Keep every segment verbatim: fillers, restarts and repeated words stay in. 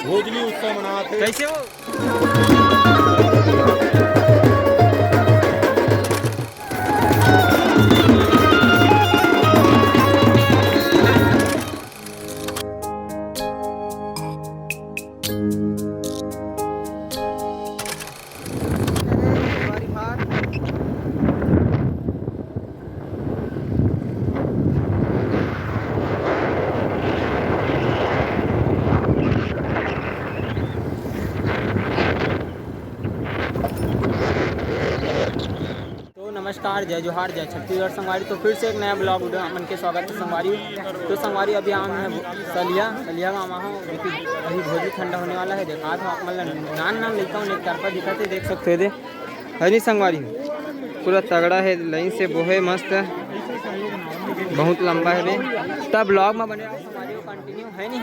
भोजली उत्सव मनात हे। कैसे हो? तो नमस्कार, जय जोहार, जय छत्तीसगढ़ संगवारी। तो फिर से एक नया ब्लॉग वीडियो आप मन के स्वागत है संगवारी। तो संगवारी, अभी हम हैं सलिया, सलिया गाँव में, जो कि अभी भोजली ठंडा होने वाला है। देखा था आप मन ला नान नान लइका मन एक तरफा दिखत हे, देख सकते हो दे, है नहीं संगवारी, पूरा तगड़ा है, लाइन से बोहे मस्त, बहुत लंबा है बे। तब ब्लॉग में बने रहो संगवारी। है नहीं,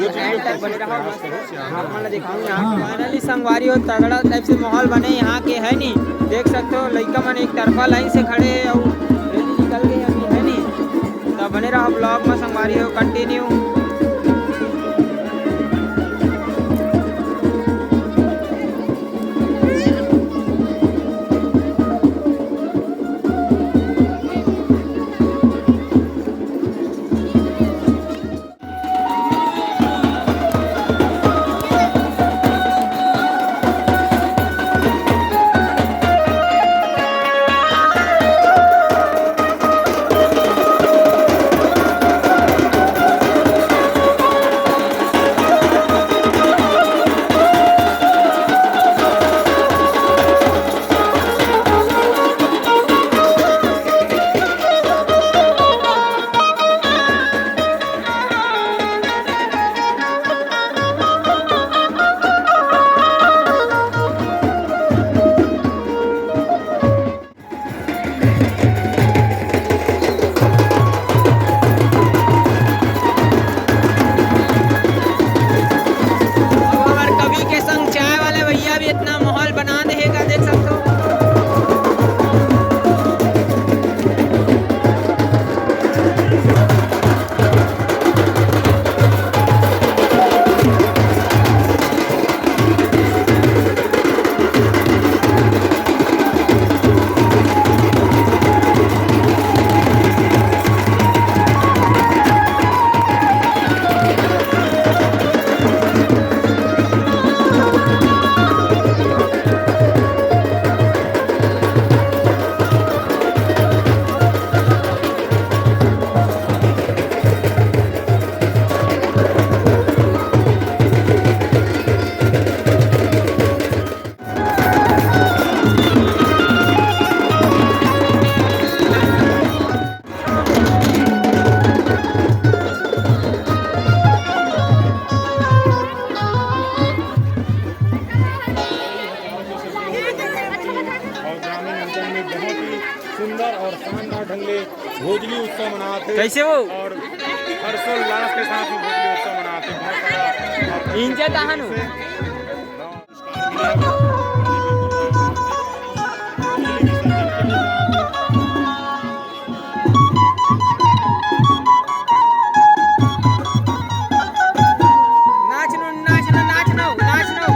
एंड तक बने रहो, मस्त। आप मन ला दिखाऊंगा। फाइनली संगवारी हो, तगड़ा टाइप से माहौल बने यहाँ के, है नहीं, देख सकते हो लइका मन एक तरफा लाइन से खड़े हे और रैली निकल गई अभी, है नहीं। तो बने रहो ब्लॉग में संगवारी हो, कंटिन्यू। अब हमर कवि के संग चाय वाले भैया भी इतना माहौल बना दे हे का, देख सकते हो। और ग्रामीण अंचल में बहुत ही सुंदर और शानदार ढंग ले भोजली उत्सव मनात हे। कैसे हो? और हर्षोल्लास के साथ में भोजली उत्सव मनात हे। बहुत सारा इंजन तहानु। नाच नो, नाच नो, नाच नो, नाच नो।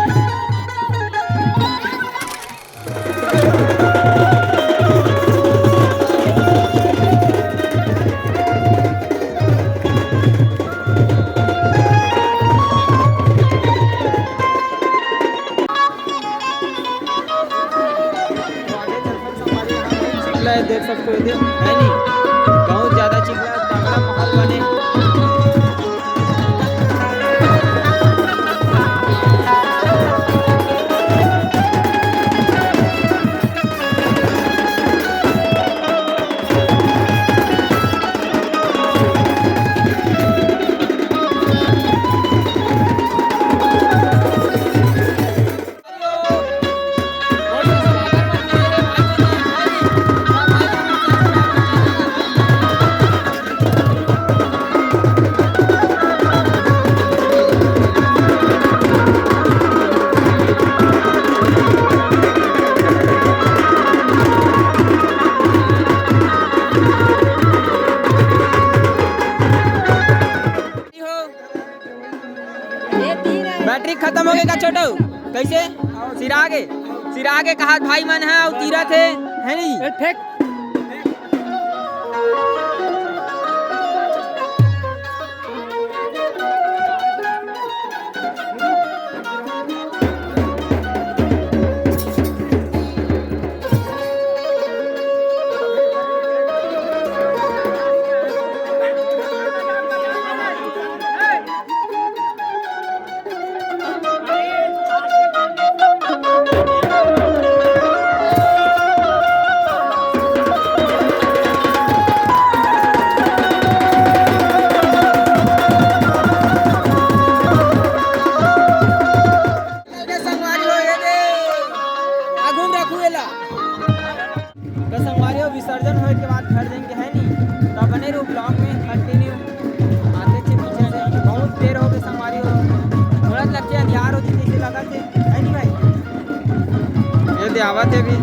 चिखला है, देख सकते हो इधर, है नहीं? बहुत ज्यादा चिखला, तगड़ा माहौल बने। बैटरी खत्म हो गे का छोटू? कैसे? सिरा गे, सिरा गे कहा भाई मन है अउ तीरत हे, है नहीं? ए, फेंक। संगवारी हो, ये दे। आगू में रखू एला। तो संगवारी हो, विसर्जन होए के बाद घर जाएंगे, है नी? तो बने रहो vlog में, continue आते थे पीछे से। बहुत देर हो गए संगवारी हो, थोड़ा लगते अंधियार होती जैसे लगा थे, है नी भाई? ये दे आवत हे अभी।